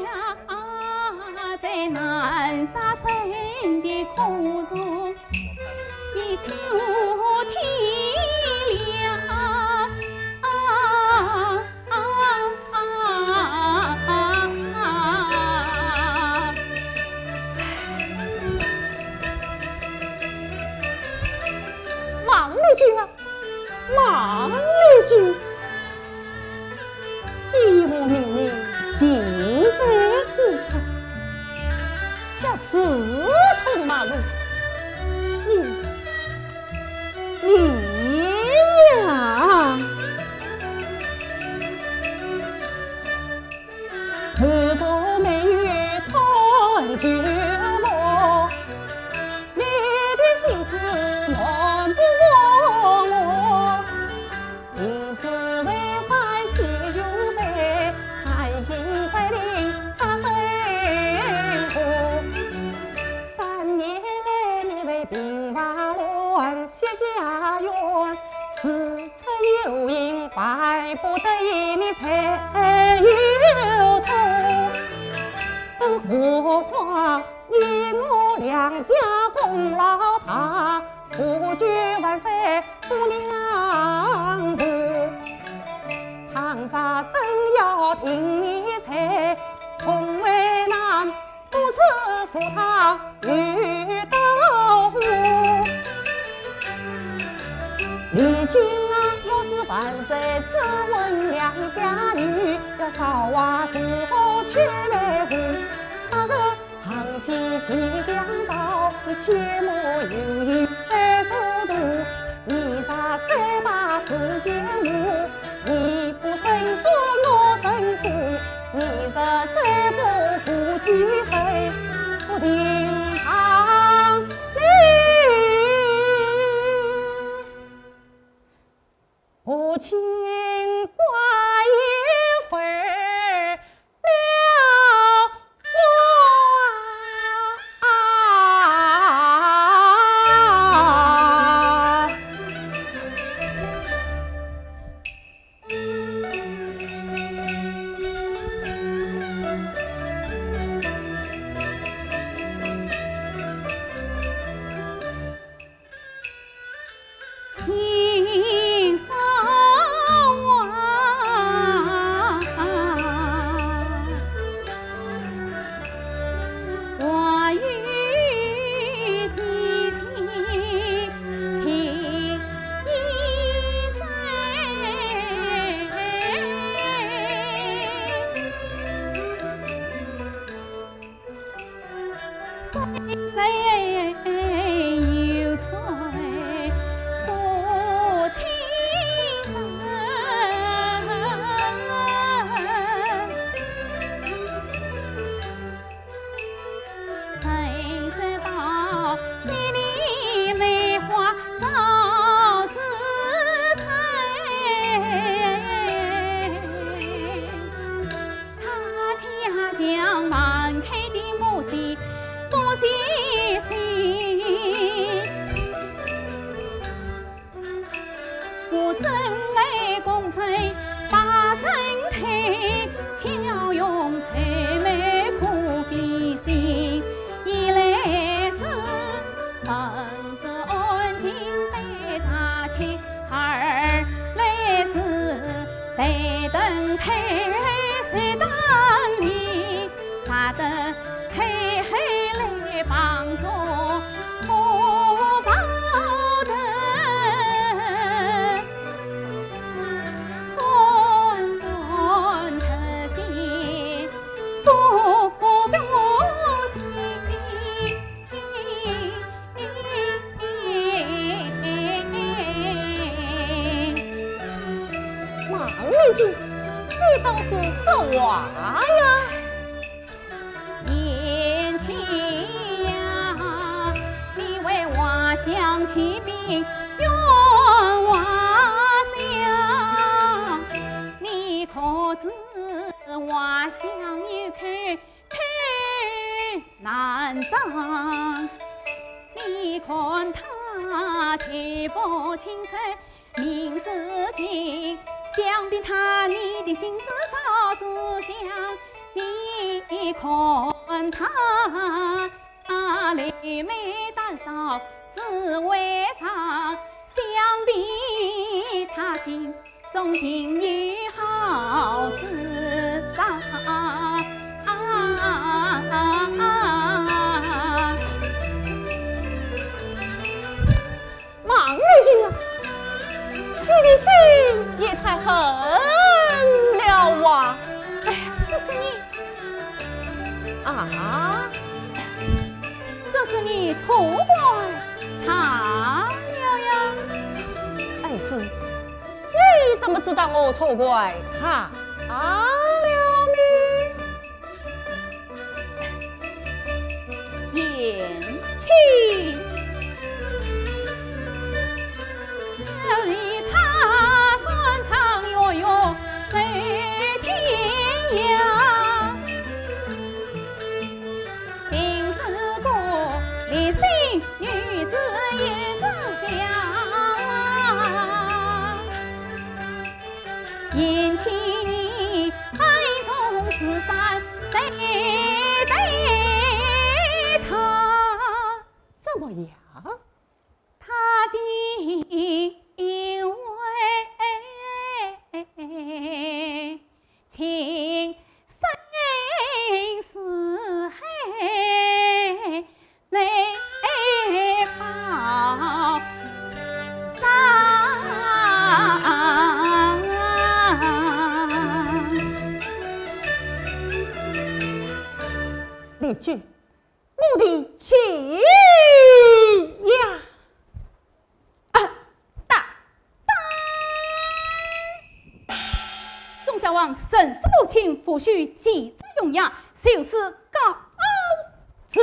呀，在南沙村的苦衷，你替我体谅。王丽君啊，王丽君！ 依我命令，近在咫尺，却四通马路。你，你呀！当家功劳大，不拘万岁不能忘。唐山生要定你在，同为难，不知赴汤蹈火。李靖啊，我是万岁之翁良家女，要造化如何去奈何？那日 唐琪即将到，你切莫犹豫再蹉跎。你若再把时间误，你不成双我成双，你若再不赴京城，不定当年。我情关也飞 了我啊。孟丽君，你倒是说话呀！贤妻呀，你为华相起兵，冤枉相，你可知华相有口 口难张。你看他既不清楚明事情，想必他你的心思早知晓。你看他柳眉带笑紫微妆，想必他心 中定有好主张。孟丽君啊，你的心也太狠了啊！哎呀，这是你，啊，这是你错怪他了呀。哎，是。 你怎么知道我错怪他了呢？贤妻。 贤妻你暗中思算，对待他。我的气呀！啊，打！众相王，盛世父亲，父婿气节荣雅，就此告辞。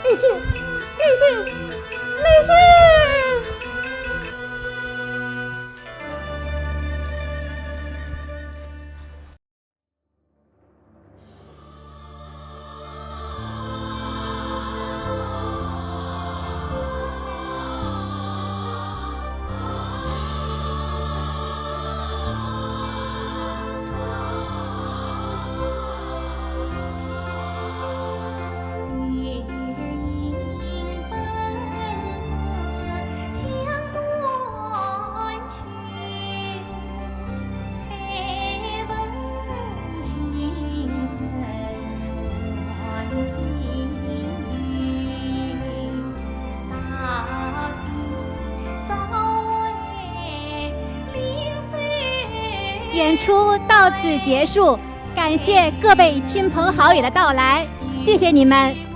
李靖，李靖，李靖！演出到此结束，感谢各位亲朋好友的到来，谢谢你们。